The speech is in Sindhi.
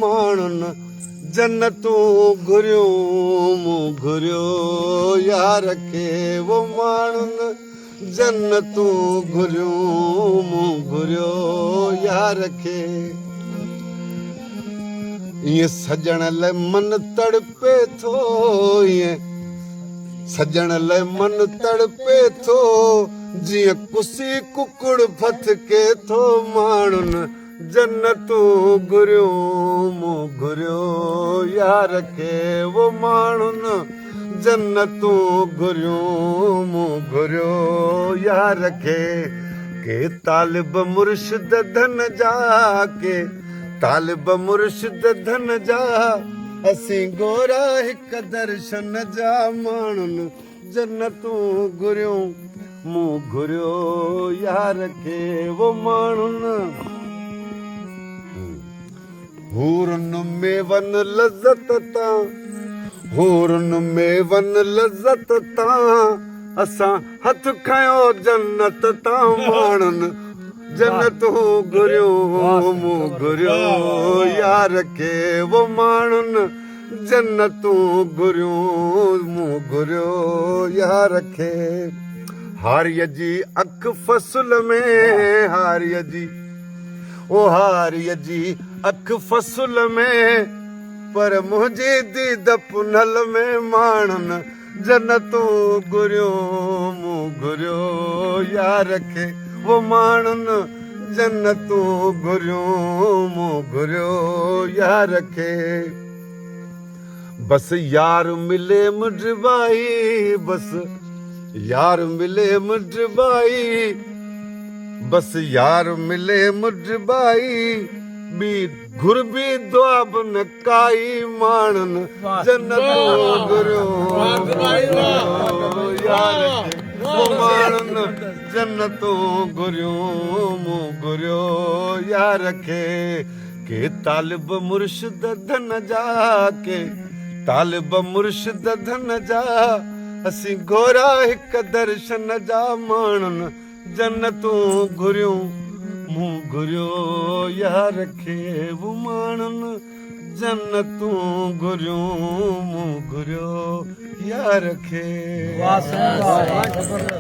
ماڻهن جنتون گهريون مون گهريو يار کي وو ماڻهن جنتون گهريون مون گهريو يار کي ائين سڄڻ لئه من تڙپي ٿو ائين سڄڻ لئه من تڙپي ٿو جيئن ڪسي ڪڪڙ ڦٿڪي ٿو ماڻهن جنتون گهريون مون گهريو يار کي وو ماڻهن جنتون گهريون مون گهريو يار کي ڪي طالب مرشد ڌن جا ڪي طالب مرشد ڌن جا اسين گورا هڪ درشن جا ماڻهن جنتون گهريون مون گهريو يار کي وو ماڻهن حورن ميون لذت تان حورن ميون لذت تان اسان هٿ کنيو جنت تان ماڻهن جنتون گهريون مون گهريو يار کي وو ماڻهن جنتون گهريون مون گهريو يار کي هاريء جي اک فصل ۾ هاريء جي او هاريء جي اک فصل ۾ پر منهنجي ديد پنهل ۾ ماڻهن جنتون گهريون مون گهريو يار کي وو ماڻهن جنتون گهريون مون گهريو يار کي بس يار ملي مڊبائي بس يار ملي مڊبائي بس يار ملي مڊبائي ٻي گهربي دعا به نه ڪائي ماڻهن جنتون گهريو يار کي ماڻهن جنتون گهريو مون گهريو يار کي ڪي طالب مرشد ڌن جا ڪي طالب مرشد ڌن جا اسين گهورا هڪ درشن جا ماڻهن جنتون گهريون مون گهريو يار کي ماڻهن جنتون گهريون مون گهريو يار کي.